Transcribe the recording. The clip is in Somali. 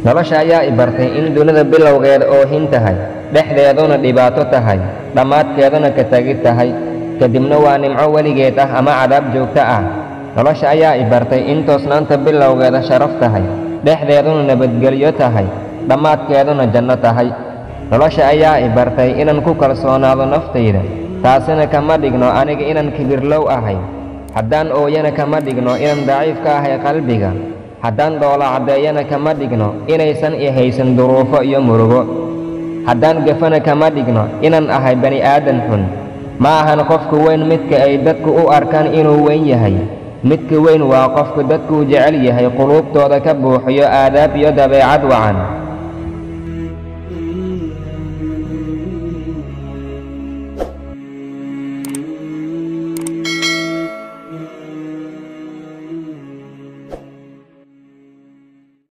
Nolosha ayaa i bartay in dunida bilowgeeda oohin tahay, dhexdeeduna dhibaato tahay, dhammaadkeeduna ka tagid tahay, kadibna waa nimco weligeed ah ama cadaab joogto ah. Nolosha ayaa i bartay in toosnaanta bilowgeeda sharaf tahay, dhexdeeduna nabadgelyo tahay, dhammaadkeeduna janno tahay. Nolosha ayaa i bartay inaan ku kalsoonaado naftayda, taasina kama dhigno aniga inaan kibirlow ahay. Haddaan ooyana kama dhigno inaan daciif ka ahay qalbiga. Haddaan dhoola caddeeyana kama dhigno inaysan i haysan duruufo iyo murugo. Haddaan gafana kama dhigno inaan ahay bani aadan xun. Ma ahan qofku weyn midka ay dadku u arkaan inuu weyn yahay. Midka weyn waa qofku dadkuu jecel yahay quluubtooda ka buuxiyo aadaab iyo dabeecad wacan.